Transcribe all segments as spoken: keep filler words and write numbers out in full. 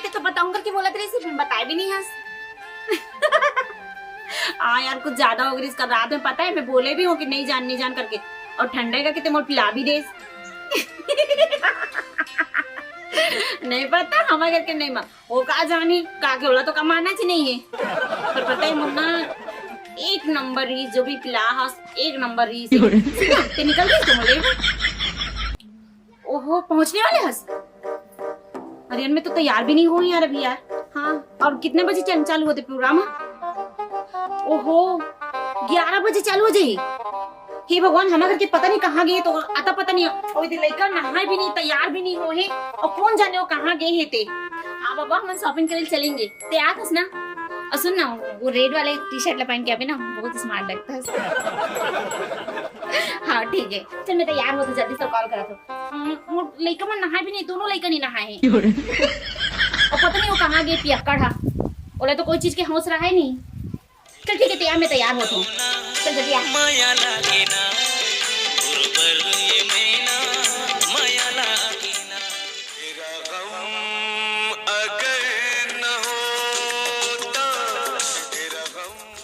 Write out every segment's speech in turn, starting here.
ते तो बताऊं करके बोलत रहिस, फिर बताए भी नहीं हस। हाँ यार, कुछ ज्यादा हो गई इसका। रात में पता है, मैं बोले भी हूँ कि नहीं जान, नहीं जान करके, और ठंडा का कि ते मोर पिला भी देस। नहीं पता, हमारे घर के नहीं माँ, वो का जानी का के, ओला तो कमाना च नहीं है। पर पता है मुन्ना, एक नंबर रही जो भी पिला हस, एक नंबर रही से। ते निकल गई तुम ले। ओहो, पहुंचने वाले हस? अरे यार, मैं तो तैयार भी नहीं हुई यार अभी यार। हाँ, और कितने बजे चल-, चालू होते प्रोग्राम? ओहो, ग्यारह बजे चालू हो जाई। हे भगवान, हमारे घर के पता नहीं कहाँ गए, तो आता पता नहीं। और इधर लड़का नहाए भी नहीं, तैयार भी नहीं हो है, और कौन जाने वो कहाँ गए है ते। हाँ बाबा, हम शॉपिंग करे चलेंगे, ते आत हस ना? और सुन ना, वो रेड वाले टी शर्ट ला पहन के अभी ना बहुत स्मार्ट लगता है। हाँ ठीक है, चल मैं तैयार होती, जल्दी से कॉल करा तो। हम्म, मोर लइका मन नहाए भी नहीं, दोनों लइका नहीं नहाए हैं। और पता नहीं वो कहाँ गए पियक्कड़ हा। ओला तो कोई चीज के होश रहा है नहीं। चल ठीक है, तैयार, मैं तैयार होता हूँ। चल जल्दी आ।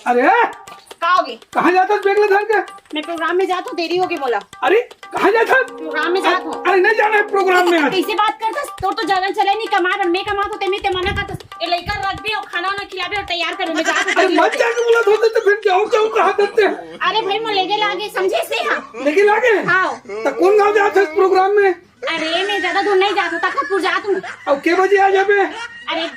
अरे, का होगे? कहाँ जात हस बैग ला धर के? मैं प्रोग्राम में जात हूँ, देरी होगे मोला। अरे, कहाँ जात हस? प्रोग्राम में जात हूँ। अरे, नहीं जाना है प्रोग्राम में आज। कैसे बात करत हस? तोर तो जाना चले नहीं, कमाए बर मैं कमात हूँ, ते में ते मना करत हस। ये लइका रख भी और खाना वाना खिलाबे और तैयार करबे, मैं जात हूँ, अरे, देरी मत होगे। जाके बोलत होते तो फिर जाऊँ, जाऊँ कहा करते। अरे भाई, मोला लेगे लागे, समझे से हाँ। लेगे लागे? हाँ। तो कौन गाँव जात हस प्रोग्राम में? अरे, मैं ज्यादा दूर नहीं जात हूँ, तखतपुर जात हूँ। अब के बजे आ जाबे? अरे,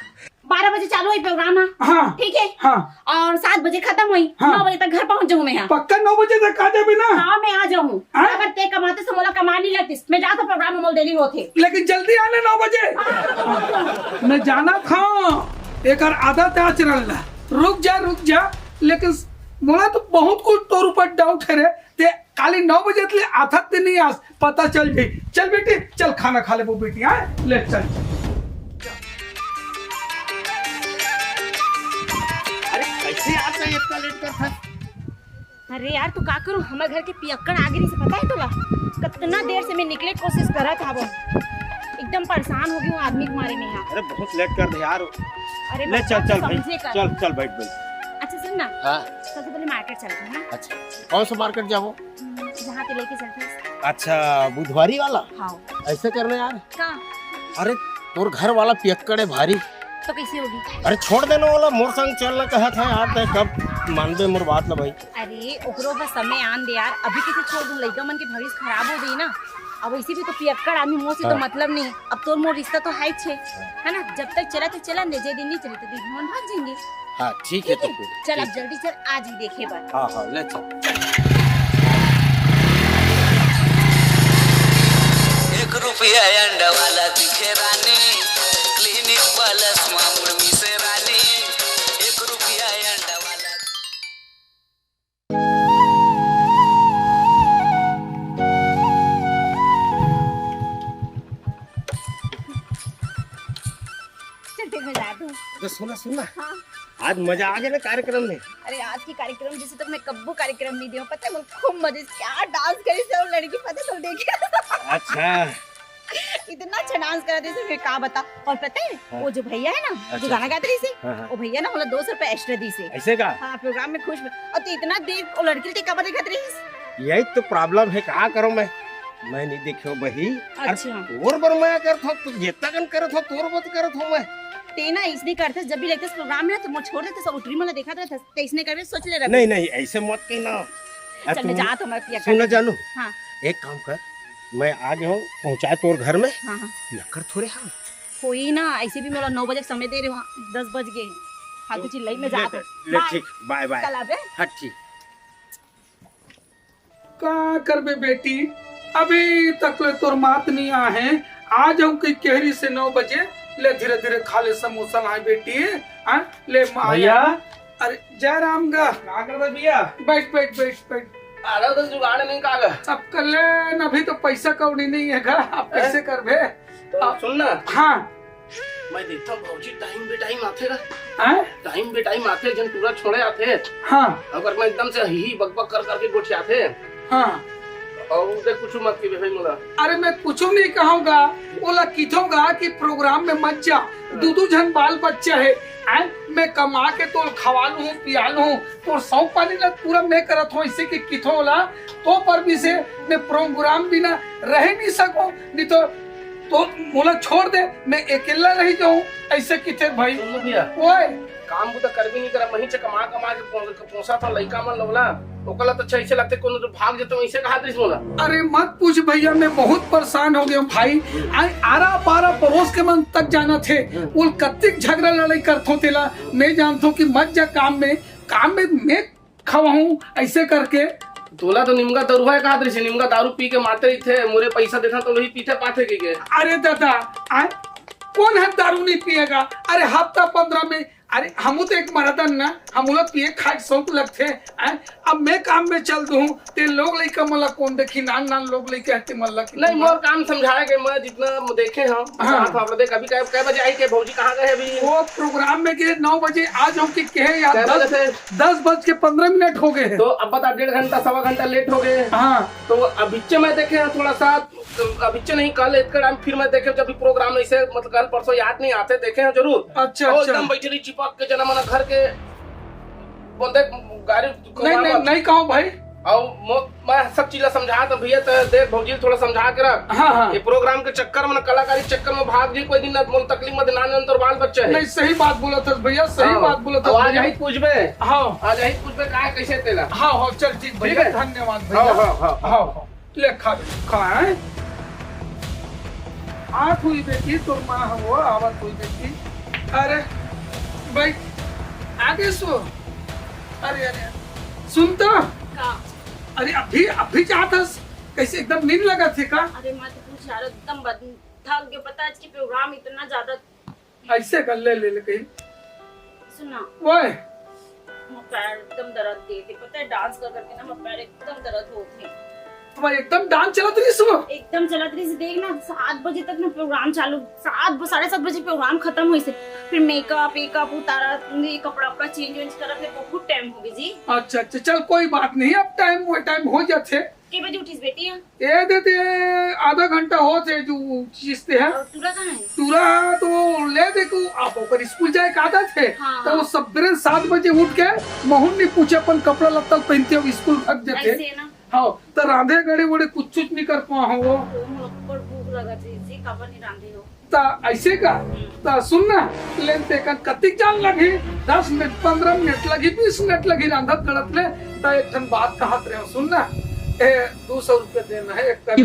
बारह बजे चालू होई प्रोग्राम हा। हाँ। ठीक है? हाँ। और सात बजे खत्म होई, हाँ। नौ बजे तक घर पहुंच जाऊँ मैं यहाँ। पक्का नौ बजे तक आ जाबे ना? हाँ, मैं आ जाऊँ। हाँ? अगर ते कमाते तो मोला कमा नहीं लगतीस, मैं जात हूँ प्रोग्राम में, मोला देरी होथे। लेकिन जल्दी आना नौ बजे। हाँ। मैं जाना था, एकर आदत है आचरण ला। रुक जा, रुक जा, लेकिन मोला तो बहुत कुछ तोर ऊपर डाउट है रे। ते काली नौ बजे ले आथत ते नहीं आस, पता चल जाई। चल बेटी, चल खाना खा लेबो बेटी, हाँ? ले चल। अरे कैसे आता है इतना लेट कर था? अरे यार, तू का करूँ, हमारे घर के पियक्कड़ आगे नहीं से पता है तोला? कितना देर से मैं निकले कोशिश करत हवं, एकदम परेशान हो गई हूँ आदमी के मारे में यहाँ। अरे बहुत लेट कर दे यार। अरे ले बच्चा, चल, तू चल भाई, समझे कर। चल, चल बैठ, बैठ। अच्छा सुन ना, हाँ। सबसे पहले मार्केट चलते हैं ना। अच्छा, कौन सा मार्केट जाबो? हम्म, जहाँ पे लेके चलते हैं। अच्छा, बुधवारी वाला? हाँ। ऐसे करना यार। का? अरे, तोर घर वाला पियक्कड़ है भारी। तो कैसे होगी? अरे, छोड़ देना वाला, मोर संग चल ना कहा था यार, ते कब मानबे मोर बात ला भाई। अरे, ओकरो बस समय आन दे यार, अभी कैसे छोड़ दूँ, लइका मन के भविष्य खराब हो गई ना। अब वैसे भी तो पियक्कड़ आदमी, मोर से तो हाँ। मतलब नहीं, अब तोर मोर रिश्ता तो है ही छे, हाँ। है ना? जब तक चला तो चला, नहीं जे दिन नहीं चले तो दिन हम भाग जाएंगे। हाँ, ठीक है, ठीक तो है? फिर, चल, ठीक अब है। जल्दी चल, आज ही देखे बर। हाँ, हाँ, ले चल। एक रुपया अंडा वाला दिखे रानी, क्लिनिक प्लस मामुर मिसे रानी, एक रुपया अंडा वाला। चल, ठीक है, जा तू। तो सुना, सुना। हाँ। आज मजा आ गया ना कार्यक्रम में। अरे, आज की कार्यक्रम जैसे तो मैं कब्बो कार्यक्रम नहीं दिया। पता है, मैं खूब मजे से क्या डांस करी सब लड़की, पता है, तो देखे। अच्छा। इतना अच्छा डांस करा थे, मैं का बता। और पता है, हाँ। वो जो भैया है ना, जो अच्छा, गाना अच्छा। गाते रही से, हाँ, हाँ। वो भैया ना, मतलब, दो सौ रुपए एक्स्ट्रा दी से। ऐसे का? हाँ, प्रोग्राम में खुश में। और तू इतना देर वो लड़की के कब देखत रही? यही तो प्रॉब्लम है, का करूं मैं? मैं नहीं देखो बही। अरे अच्छा। तोर बर मैं करत हूँ, तू जितना कन करत हो, तोर बर करत हूँ मैं। ते ना इसने करते, जब भी लेते प्रोग्राम में ना, तो मैं छोड़ देते, सब उठरी मला देखा था, ते इसने करवे सोच ले रहे। नहीं, नहीं, ऐसे मत कहना। अरे चल, मैं तू जात हूँ, मैं पिया सुन ना कर। जानू, हाँ। एक काम कर, मैं आ गया हूँ, पहुँचाए तोर घर में। हाँ, हाँ। पियक्कड़ थोड़े हाँ। कोई ना, ऐसे भी मोला नौ बजे के समय दे रहे हो, दस बज गए। फालतू चिल्लाई, मैं ले, जात हूँ। ले, बाय। ठीक, बाय, बाय। कल आबे। हाँ, ठीक। का करबे बेटी, अभी तक ले तोर मात नहीं आहे। आ जाऊं कई कह रही से नौ बजे, ले धीरे धीरे खा ले समोसा लाए बेटी। हाँ, ले माँ भैया। अरे जय राम गा। का करबे भैया? बैठ, बैठ, बैठ, बैठ। अरे तो जुगाड़ नहीं का गा? अब कर ले न, अभी तो पैसा कौड़ी नहीं है गा, अब हैं? कैसे करबे? तो अब सुन ना। हाँ। मैं देखता हूँ भौजी टाइम बे टाइम आथे गा। हैं? टाइम बे टाइम आथे, जन पूरा छोड़े आथे। हाँ। अगर मैं एकदम से ही बकबक कर करके गोठियाथे। हाँ। अउ देख, कुछु मत कहिबे भाई मोला। अरे, मैं कुछु नहीं कहूँगा, ओला किथों गा कि प्रोग्राम में मत जा। दू दू झन बाल बच्चा हे, हैं? मैं कमा के तोल खवा लूँ, पिया लूँ, तोर सौंफ पानी ला पूरा मैं करत हूँ, इसे कि किथों ओला, तो पर भी से मैं प्रोग्राम बिना रह नहीं सकूँ, नहीं तो, तो मोला छोड़ दे, मैं अकेला रह जाऊँ, ऐसे किथे भाई। सुन लो भैया। ओए। काम बुता कर भी नहीं करा, मही च कमा कमा के पो-, पोसा था लइका मन लोला, ओकला तो अच्छा ऐसे लगते कोनो तो भाग जतो, ऐसे कहा दृश्य मोला। अरे मत पूछ भैया, मैं बहुत परेशान हो गया हूँ भाई। आई आरा पारा पड़ोस के मन तक जाना थे, वो कत्तिक झगड़ा लड़ाई करथो तेला, मैं जानथो कि मत जा काम में, काम में मैं खवाहूँ ऐसे करके। तोला तो निमगा दरुहा कहा दृश्य, निमगा दारू पी के मारते रहिथे, मोरे पैसा देथा तो वही पीथे पाथे के, के। अरे दादा, आय कौन है दारू नहीं पिएगा? अरे हफ्ता पंद्रह में, अरे हमू तो एक मरदन ना, हमू ला पिए खाए के शौक लगथे। आय अब मैं काम में चल दूँ, ते लोग लइका मन ला कौन देखी, नान नान लोग लइका हते मन ला कि नहीं, मोर काम समझाए के, मैं जितना देखे हूँ, हाँ। साथ में देख, अभी कै, कै बजे आई के भौजी कहाँ गए अभी? वो प्रोग्राम में के नौ बजे आ जाऊँ कि कहे यार, कै बजे दस, से? दस बज के पंद्रह मिनट हो गए हैं। तो अब बता, डेढ़ घंटा, सवा घंटा लेट हो गए। हाँ। तो अभी मैं देखे हैं थोड़ा सा, अभी नहीं, कल इतने टाइम फिर मैं देखे जब भी प्रोग्राम ऐसे, मतलब कल परसों याद नहीं आते, देखे हैं जरूर। अच्छा, और अच्छा। एकदम बैठे रही चिपक के जना मना घर के बोलते गाड़ी नहीं, नहीं, नहीं कहूँ भाई। और मो-, मैं सब चीज ला समझा तो भैया, तो देख भौजी थोड़ा समझा के रख। हाँ, हाँ। ये प्रोग्राम के चक्कर में, कलाकारी चक्कर में भाग जी कोई दिन ना, मोल तकलीफ मत ना, अंतर बाल बच्चा है। नहीं, सही बात बोला था भैया, सही हाँ। बात बोला था अब आज भैया। यही पूछबे। हाँ। आज यही पूछबे का कैसे तेला। हाँ, हाँ, चल ठीक ठीक भैया, है। धन्यवाद भैया। हाँ, हाँ, हाँ, हाँ। हाँ, हाँ। ले खा, खा, हैं? आठ हुई बेटी, तोर माँ हो, आवत हुई बेटी। अरे, भाई, आगे सो। अरे, अरे, सुनता? का? अरे, अभी, अभी जात हस? कैसे एकदम नींद लगा थे का? अरे, मत पूछ यार, एकदम बद-, थक गए। पता है, आज की प्रोग्राम इतना ज्यादा ऐसे कर ले, ले, ले कहीं। सुना। ओए। मोर पैर एकदम दर्द दे थे, पता है, डांस कर करके ना, मोर पैर एकदम दर्द हो थे। अब एकदम डांस चलत रही सुबह? एकदम चलत रही, देख ना, सात बजे तक ना प्रोग्राम चालू, सात ब-, साढ़े सात बजे प्रोग्राम खत्म हुई से, फिर मेकअप, वेकअप उतारा, ये कपड़ा, उपड़ा चेंज वेंज करत ले बहुत टाइम हो गई जी। अच्छा, अच्छा, चल कोई बात नहीं, अब टाइम, वो टाइम हो जाते। के बजे उठिस बेटी? ए दे दे, आधा घंटा होत हे जो चीज ते है। और टूरा कहाँ है? टूरा तो ले दे को, आप ओकर स्कूल जाए का आदत है। हाँ, तो वो हाँ। सबेरे सात बजे उठ के महूं नहीं पूछे, अपन कपड़ा लत्ता पहनते हो, स्कूल भाग जाते। ऐसे है ना? हाँ, तो रांधे गड़े वड़े कुछ, कुछ नहीं कर पा हो वो। तो मोर ऊपर भूख लगा थी जी, काबर नहीं रांधे हो? ता ऐसे का? ता सुन ना, लेन ते कन कतिक जान लगी, दस मिनट, पंद्रह मिनट लगी, बीस मिनट लगी रांधत गड़त ले, ता एक ठन बात कहत रहे हो, सुन ना, ए, दो सौ रुपया देना है, एक कन।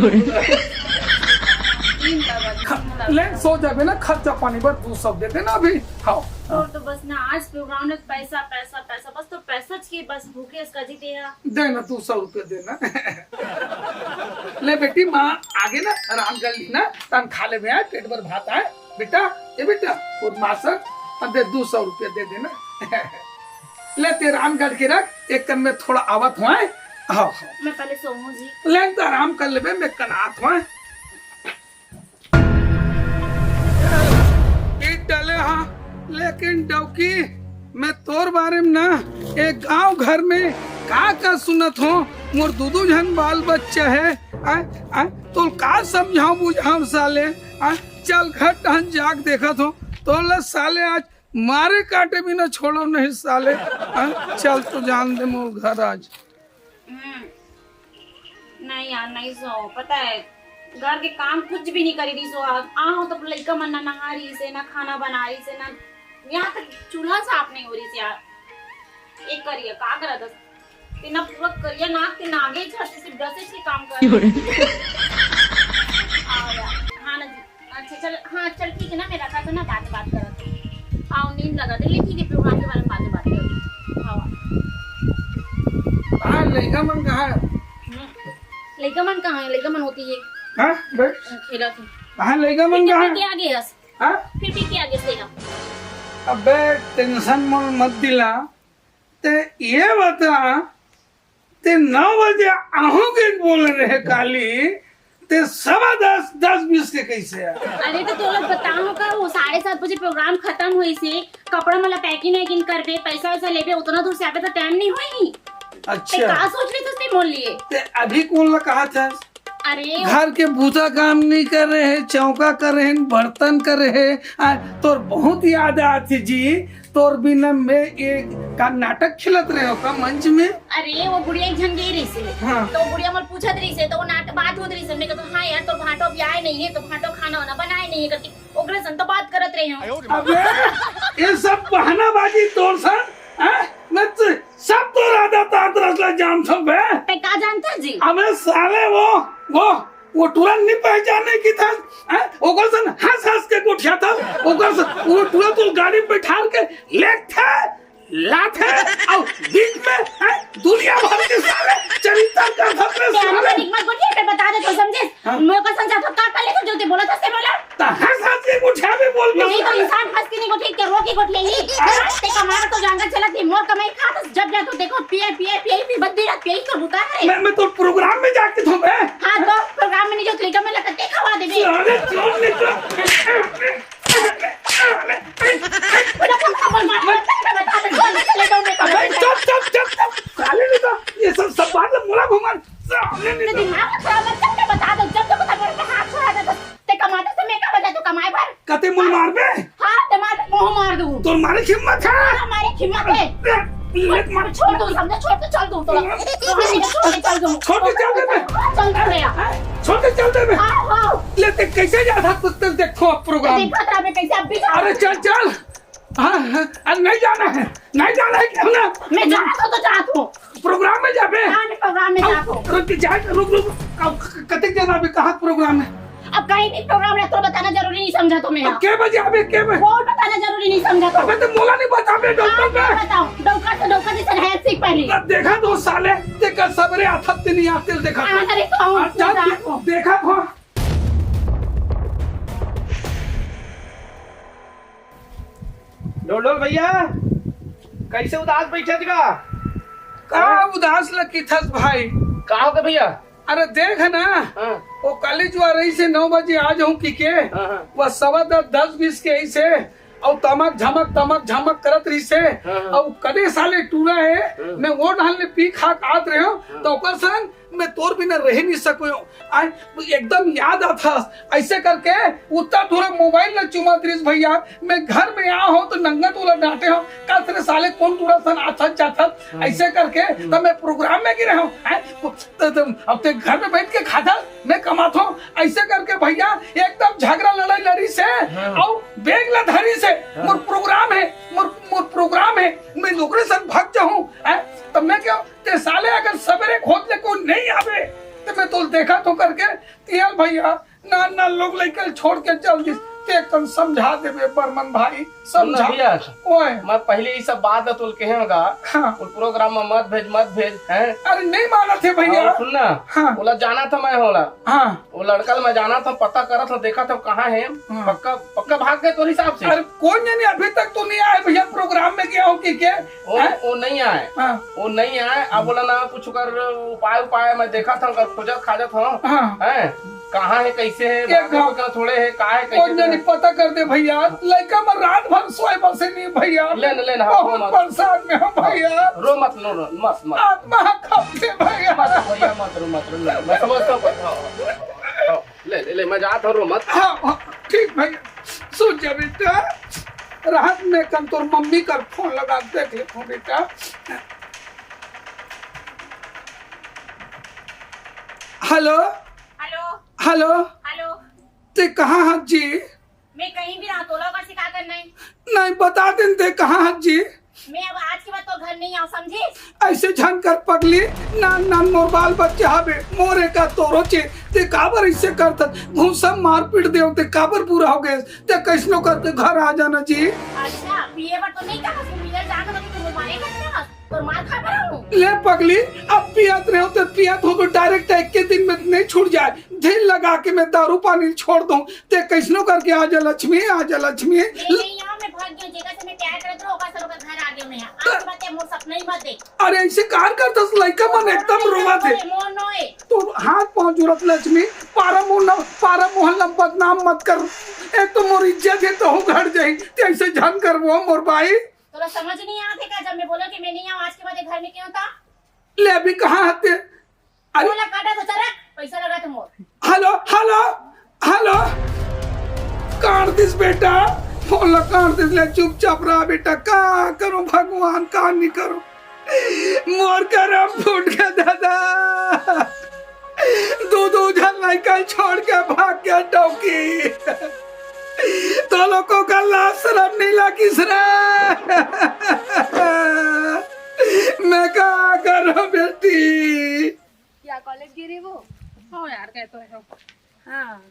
तीन का बात, तीन का। लेन सो जाबे ना, खर्चा पानी बर दो सौ दे देना अभी। हाँ। और तो बस ना, आज प्रोग्राम में पैसा, पैसा, पैसा, बस तो पैसा चाहिए, बस भूखे इसका जी दे। देना, दो सौ रुपया देना। ले बेटी, माँ आगे ना आराम कर ली ना, तन खा ले में आए, पेट भर भात आए। बेटा, ए बेटा, और माँ सर, अब दे, दो सौ रुपया दे देना। ले, ते आराम करके रख, एक कन में थोड़ा आवत हुआ है। हाँ, हाँ। मैं पहले सोऊं जी। ले, तो आराम कर लेबे, मैं कन आत हुआ है। पीट डाले हाँ, लेकिन डौकी, मैं तोर बारे में ना, एक गांव घर में का का सुनत हो, मोर दू दू झन बाल बच्चा है, आ, आ, तोल का समझाऊं बुझाऊं साले, आ, चल घर टहन जाग देखत हो, तोला साले आज मारे काटे बिना छोड़ो नहीं साले, आ, चल तो जान दे मोर घर आज। हम्म। नहीं यार, नहीं सो, पता है, घर के काम कुछ भी नहीं करी रही सो। आ, आ हो तो लइका मन ना नहा रही से, ना खाना बना रही से, ना यहाँ तक चूल्हा साफ नहीं हो रही से यार। एक करिए, का करा दस? तेना पूरा करिया नाक, तेना आगे झट से सिर्फ दस के काम कर। हाँ यार, हाँ ना जी। अच्छा, चल, हाँ, चल, ठीक है ना, मैं रखा था ना, बाद में बात करत हूँ। हाँ, नींद लगा दे, ठीक है, प्रोग्राम के बारे में बाद में बात करते हैं। हाँ। हाँ, लइका मन कहाँ है? हम्म। लइका मन कहाँ है? लइका मन होती है। हाँ, बे? खेला थी। कहाँ लइका मन फिर कहाँ पी के है? आ गए हस? हाँ? फिर पी के आ गए तेरा। अबे, टेंशन मोल मत दिला। ते ये बता, ते नौ बजे आहूं के बोले रहे काली, ते सवा दस, दस बीस के कैसे आ? अरे तो तोला बताओ का, वो साढ़े सात बजे प्रोग्राम खत्म हुई से, कपड़ा मला पैकिंग वैकिंग करबे, पैसा वैसा लेबे, उतना दूर से आबे तो टाइम नहीं होई। अच्छा। ते का सोच रहे थे मोर लिए? ते अभी कौन ला कहा था? अरे घर के बूता काम नहीं कर रहे हैं, चौका कर रहे हैं, बर्तन कर रहे हैं। आ, तोर बहुत याद आती जी। तोर बिना मैं एक का नाटक खेलत रहे हो का मंच में? अरे वो गुड़िया एक झन गई रही से। हाँ। तो गुड़िया मोर पूछत रही से, तो वो नाटक बात होत रही से। मैं कहता हाँ यार, तो भाटो अभी आए नहीं है, तो भाटो खाना वाना बनाए नहीं है करके ओकरे सन तो बात करत रहे हो। अबे ये सब बहानाबाजी तोर सन, हैं? मैं तो सब तोर आदत आदरस ला जानथों बे। ते का जानता जी? अबे साले वो वो वो टूरा नहीं पहचाने की था, हैं? ओकर सन हंस हंस के गोठिया था। ओकर सन वो टूरा तो गाड़ी में बैठार के लेट था, लात है और बीच में, हैं, दुनिया भर के साले चरित्र का खतरे ते साले। हमको निकमत बोलिए, मैं बता दे तो समझे। हाँ। मैं का समझा तो का पहले तो जो ते बोला था से बोला। तो हंस हंस के गोठिया भी बोल नहीं तो बोल। इंसान फंस के नहीं गोठिया के रो के गोठिया ही। हाँ। ते कमाना तो जान के चला थी, मोर कमाई खा तो जब जा तो देखो पिए पिए पिए पी बद्दी रात पिए तो बुता है। मैं मैं तो प्रोग्राम में जाके तो मैं। हाँ तो प्रोग्राम में नहीं जो तरीका में लटक के खवा दे बे। साले कौन निकला? अबे चुप, चुप, चुप, चुप। साले नहीं तो, ये सब, सब बात मोला घुमा। साले नहीं तो। दिमाग खराब है, चुप, बता दो, जब तक बता दो, हाथ छोड़ा दे, ते कमाते से मैं का बजा, तू कमाए भर। कते मुल मार बे? हाँ, ते मार, मुंह मार दूँ। तोर मारे हिम्मत है? हाँ, मारे हिम्मत है। ले, मार। छोड़ दो, समझे, छोड़ के चल दूँ, तो, तो हम इधर छोड़ के चल दूँ। छोड़ के चल दे बे। हाँ, चल दे बे। छोड़ के चल दे बे। हाँ, हाँ। ले, ते कैसे जा सकते, देखो अब प्रोग्राम। देखो, तो मैं कैसे अब भी जाऊँ। अरे, चल, चल। हाँ, हाँ, अरे, नहीं जाना है, नहीं जाना है, क्यों ना? मैं जात हूँ तो जात हूँ। प्रोग्राम में जाबे? हाँ, मैं प्रोग्राम में अब जात हूँ। रुक, जा, रुक, रुक। अब क-, कतेक जना अभी कहाँ प्रोग्राम है? अब कहीं भी प्रोग्राम है तो बताना जरूरी नहीं समझा तुम्हें। अब के बजे आबे, के बजे? वो बताना जरूरी नहीं समझा तो। अबे, तो मोला नहीं बताबे, डॉक्टर हाँ, पे। मैं बताऊँ, डॉक्टर से, डॉक्टर जी से रहे सीख पहले। अब देखा तो साले, देखा सबरे आथत नहीं आते, देखा हाँ, तो। अरे, तो हाँ, जा, मैं जात हूँ। देखा तो। डोल डोल भैया, कैसे उदास बैठे का? का उदास लगी थस भाई? का हो गए भैया? अरे देख ना, हाँ। वो कॉलेज वा रही से नौ बजे आ जाऊं की के, हाँ, हाँ। वह सवा दस, दस बीस के आई से, और तमक झमक, तमक झमक करत रही से, हाँ, हाँ। और कदे साले टूरा है, हाँ। मैं वो ढाल ले पी खा के आत रहे हो, हाँ। तो ओकर संग मैं तोर बिना रह नहीं सको। आय, एकदम याद आता, ऐसे करके उत्ता थोड़ा मोबाइल ला चुमा दृश भैया, मैं घर में आ हो तो नंगा तोला डांटे हो, का तेरे साले कौन टूरा सन आथत जाथत, हाँ। ऐसे करके हम्म। तो मैं प्रोग्राम में गिरे हो, हैं? तो, तो, अब ते घर में बैठ के खाता, मैं कमाता हूँ, ऐसे करके भैया एकदम झगड़ा लड़ाई लड़ी से, हाँ। और बैग ला धरी से, हाँ। मोर प्रोग्राम है, मोर, मोर प्रोग्राम है, मैं नौकरी से भाग जाऊँ, हैं? तो मैं क्या ते साले अगर सवेरे खोज ले कोई नहीं आवे, तो मैं तो देखा तो करके, "यार भैया, ना, ना, लोग लेकर छोड़ के चल दिस, ते कन समझा देबे बर्मन भाई, सुन ना समझा।" भैया, ओए। मैं पहले ये सब बात ला तोल कहे होगा, हाँ। वो प्रोग्राम में मत भेज, मत भेज, हैं? अरे नहीं मानत है भैया। हाँ, सुन ना, हाँ। ओला जाना था मैं होला। हाँ। वो लड़का ल मैं जाना था, पता करा था, देखा था कहाँ है, हाँ। पक्का, पक्का भाग गए तोर हिसाब से। अरे कोई नहीं, अभी तक तो नहीं आए भैया, प्रोग्राम में गया हो कि क्या? वो, हैं? वो नहीं आए। हाँ। वो नहीं आए। अब बोला ना कुछ कर उपाय, उपाय मैं देखा था, कर खोजत खाजत हूँ। हाँ। हैं? कहाँ है, कैसे है, एक भागे गाँव को क्या थोड़े है, कहाँ है, कैसे कौन जानी है? पता कर दे भैया, लड़का में रात भर सोए बसे नहीं भैया। ले ना, ले ना, हाँ, बहुत रो मत। परेशान में हूँ भैया। रो मत, रो, रो, मत, मत। आत्मा खपते भैया। मत, भैया, मत रो, मत रो, नहीं, मैं समझता हूँ, हाँ, हाँ, हाँ, ले, ले, ले, मैं जात हूँ, रो मत। हाँ, हाँ, ठीक भैया, सुन जा बेटा, रात में कल तोर मम्मी कर फोन लगा के देख ले फोन बेटा। हेलो। हेलो। हेलो। हेलो। ते कहाँ हाथ जी? मैं कहीं भी ना, तोला ओकर से का करना है? नहीं, बता देन ते कहाँ हाथ जी? मैं अब आज के बाद तो घर नहीं आऊँ, समझे? ऐसे झन कर पगली, नान नान मोर बाल बच्चा हवे, मोरे का तोरो चे, ते काबर ऐसे करथस? घूसा मारपीट देव, ते काबर बुरा हो गए? ते कैसनो करके घर आ जाना जी। अच्छा, पिए बर तो नहीं कहा, सुन, मिलर जाके तो तुम मारे करते हो, और मार खा बर हूँ। ले पगली, अब पियत रहे हो तो पियत हो तो डायरेक्ट एक के दिन में नहीं छूट जाए। दिल लगा के मैं दारू पानी छोड़ दूं, ते कैसनो करके आ जा लक्ष्मी, आ जा लक्ष्मी। मैं नहीं आऊँ, मैं भाग गई, जेकर से मैं प्यार करत रहो, ओकर से ओकर घर आ गई मैं। आज के बाद ते मोर सपना ही मत देख। अरे ऐसे कार करतस, लइका मन एकदम रोवा थे। मोर नोए। तो हाथ पाँव जुड़त लक्ष्मी, पारा मोहन, पारा मोहन ला बदनाम मत कर। एक तो मोर इज्जत है तो हूँ घर जाई, ते ऐसे झन कर वो मोर भाई। तोला समझ नहीं आते का, जब मैं बोला कि मैं नहीं आऊँ आज के बाद ये घर में क्यों था? ले अभी कहाँ हते? अरे, मोला काटा तो चल रे, पैसा लगा तो मोर। Hello, hello, hello. काट दिस बेटा, फोन ला काट दिस। ले चुपचाप रहा बेटा, का करो भगवान, का नहीं करो। मोर करम फूट के दादा, दो दो झन लइका छोड़ के भाग गया डौकी। तो लोगों का लाज शरम नहीं लागिस रे। मैं का करो बेटी? क्या कॉलेज गे रहे वो? हाँ यार, गए तो है। हाँ,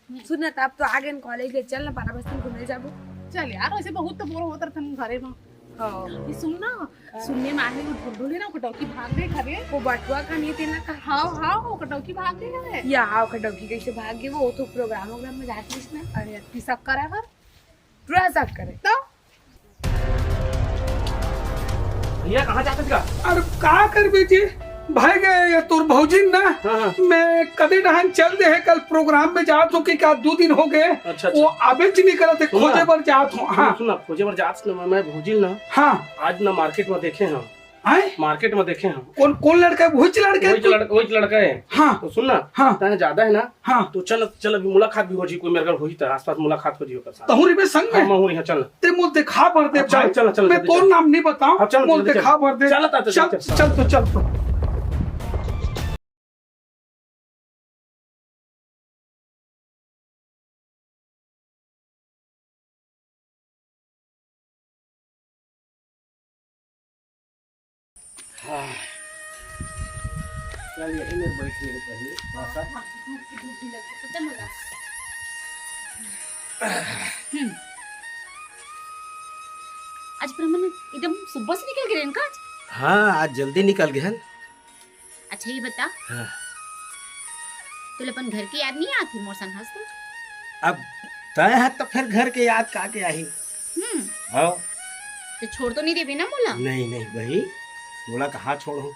सुन ना, तब तो आ गए कॉलेज ले, चल ना, बारह बजे घूमे जाबो। चल यार, वैसे बहुत तो बोर होत रथन घरे में। हाँ। ये सुन ना, हाँ। सुनने में आए वो ढुलढुल है ना, ओकर डौकी भाग गए घरे। वो बटुआ का नहीं तेला का? हाँ, हाँ, ओकर डौकी भाग गए घरे। या, ओकर डौकी कैसे भाग गए? वो तो प्रोग्राम वोग्राम में जात रहिस ना। अरे, अति शक करे हर। पूरा शक करे। तो? भैया, कहाँ जाते थे का? अरे, का करबे जी? भाई गए ये तोर भौजी ना। हाँ, हाँ। मैं कदे डहन चल दे है, कल प्रोग्राम में जात हो कि का दो दिन हो गए। अच्छा, अच्छा। वो आबेच नहीं करत है, सुन ना। खोजे बर जात हो। सुन, हाँ। सुन ना, खोजे बर जात ना, मैं, मैं भौजी ना। हाँ। आज ना मार्केट में देखे हैं। आए? मार्केट में देखे हैं। कौन, कौन लड़का है? वही लड़का है वही कोई? लड़-, वही लड़का है। हाँ। तो सुन ना, हाँ। तने ज्यादा है ना, हाँ। तो चल, चल अभी मुलाकात भी हो जी, कोई मेरे घर होही त आसपास मुलाकात हो जी ओकर साथ। तहूँ रहिबे संग में? हाँ, मैं हूँ यहाँ, चल। ते मोल देखा बर दे हाँ, चल, भाई। चल, चल, मैं चल, तोर चल। नाम नहीं बताऊँ। हाँ, चल, मोल चल, देखा चल। बर दे। चल, चल, चल, चल, चल। चल तो, चल तो। हाँ। चल, यही में बैठ ले पहले, थोड़ा सा। हाँ, धूप की धूप भी लग रही, पता मला। हम्म। आज प्रमोद एकदम सुबह से निकल गए इनका आज? हाँ, आज जल्दी निकल गए हैं। अच्छा, ये बता, हाँ। तोला अपन घर के याद नहीं आती मोर संग हंस तो? अब तय है तो फिर घर के याद का के आही? हम्म। हाँ। तो छोड़ तो नहीं देबे ना मोला? नहीं, नहीं भाई, तोला कहाँ छोड़हूँ?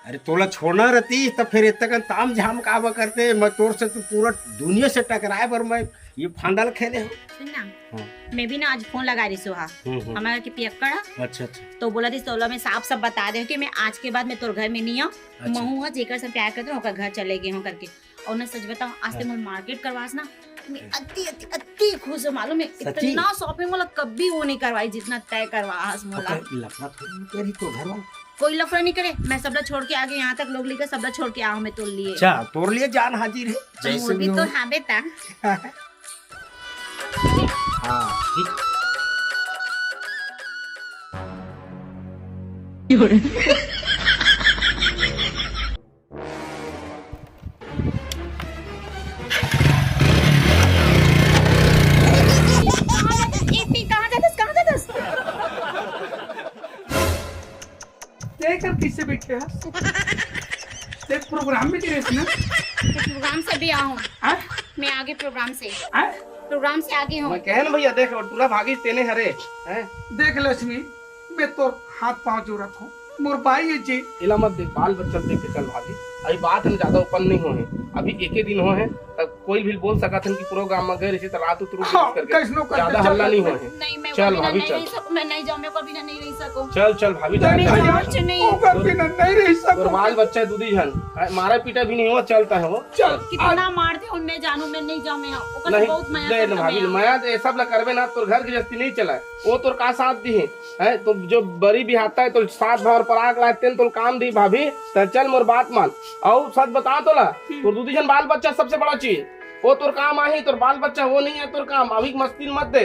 अरे तोला छोड़ना रहती तो फिर इतना ताम झाम काबर करते? मैं तोर से तो पूरा दुनिया से टकराए बर मैं ये फांडल खेले हूँ। सुन ना, हाँ। मैं भी ना आज फोन लगा रही सुहा, हम्म, हम्म। हमारा के पियक्कड़ है। अच्छा, अच्छा। तो बोला थी तोला मैं साफ साफ बता दे कि मैं आज के बाद मैं तोर घर में नहीं आऊँ। अच्छा। महू है जेकर से प्यार करते हैं, ओकर घर चले गए हूँ करके। और ना सच बताऊँ, आज ते हाँ। मोर मार्केट करवास ना, मैं अति, अति, अति खुश हूँ, मालूम है? सच्ची? इतना शॉपिंग मोला कभी वो नहीं करवाई जितना तय करवास मोला। ओकर लफड़ा थोड़ी नहीं करी तो घर वाला। कोई लफड़ा नहीं करे, मैं सबला छोड़ के आ गई, यहाँ तक लोग लेकर सबला छोड़ के आओ मैं तोर लिए। अच्छा, तोर लिए जान हाजिर है, जैसे वो भी भी तो हो। हाँ बेटा। हाँ, ठीक। कहाँ जातस? ए, पी, कहाँ जातस? कहाँ जातस? तय कर किससे बैठे हैं? ते प्रोग्राम में गिरे ना? तो प्रोग्राम से भी आऊँ। हाँ? मैं आगे प्रोग्राम से। हाँ? प्रोग्राम से आगे हूँ। मैं कहे ना भैया, देख, टूरा भागी तेने हरे, हैं? देख लक्ष्मी, मैं तोर हाथ पाँव जोड़त हूँ, मोर बाई है जी। इला मत देख, बाल बच्चा देख के चल भाभी। अभी बात में ज्यादा ओपन नहीं हो है, अभी एके दिन हो है, तब कोई भी बोल सकत हन कि प्रोग्राम में गए रहिसे त रात उत रुक हाँ, गइस करके। कैसनो करके ज्यादा चल हल्ला नहीं रहिसे। होए। नहीं, मैं चल ओकर बिना भाभी, नहीं चल। रह सकूं, मैं नहीं जाऊं, मैं ओकर बिना नहीं रह सकूं। चल, चल भाभी, मैं चल, चल। जाऊं, नहीं। ओकर बिना नहीं रह तोर सकूं। बाल बच्चा है, दू दी झन। आ, मारा पीटा भी नहीं हुआ, चलता है वो। चल। कितना मारते हो, मैं जानू, मैं नहीं जाऊं, मैं ओकर से नहीं, बहुत मया दे करता ना भाभी, मैं। मया तो ये सब ला करबे ना, तोर घर गृहस्थी नहीं चला है। वो तोर का साथ दी है, हैं? तो जो बरी बिहाता है, तो सात भर पराग लाते हैं, तो काम दी भाभी, तो चल मोर बात मान। और सच बता तोला, हम्म। तोर दू दी झन बाल बच्चा सबसे बड़ा चीज। वो तोर काम आही, तोर बाल बच्चा वो नहीं है तोर काम। अभी मस्ती मत दे,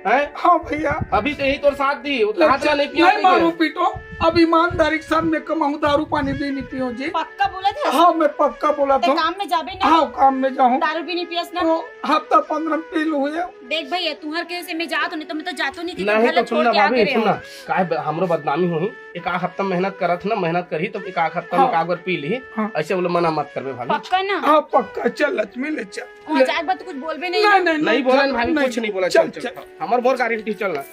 हैं? हाँ भैया। अभी तो यही तोर साथ दी, वो कहा चला नहीं पिया नहीं नहीं मारू है। पीटो, अब ईमानदारी के साथ मैं कमाऊँ, दारू पानी भी नहीं पियो जी। पक्का बोला था? हाँ, मैं पक्का बोला ते था। काम में जाबे नहीं? हाँ, काम में जाऊँ। दारू भी नहीं पियस ना? तो हफ्ता पंद्रह पी लूँ भैया। देख भैया, तुहर के से मैं जात हूँ, नहीं तो मैं तो जातो नहीं थी, नहीं घर तो ला सुन छोड़ ना के आ भाभी, गए सुन हो। ना, काहे ब-, हमरो बदनामी होही। एक आध हफ्ता मेहनत करत ना, मेहनत करही तो एक आध हफ्ता में हाँ। एक आध बार पी ली। हाँ। ऐसे बोले मना मत करबे भाभी। पक्का ना? हाँ, पक्का। चल लक्ष्मी, ले चल। वहाँ ले। जाए के बाद तो कुछ बोलबे नहीं नहीं, ना? नहीं, नहीं नहीं, बोला चल, ना भाभी, नहीं, कुछ नहीं बोला। चल, चल, चल। चल। हमर मोर गारंटी, चल ना।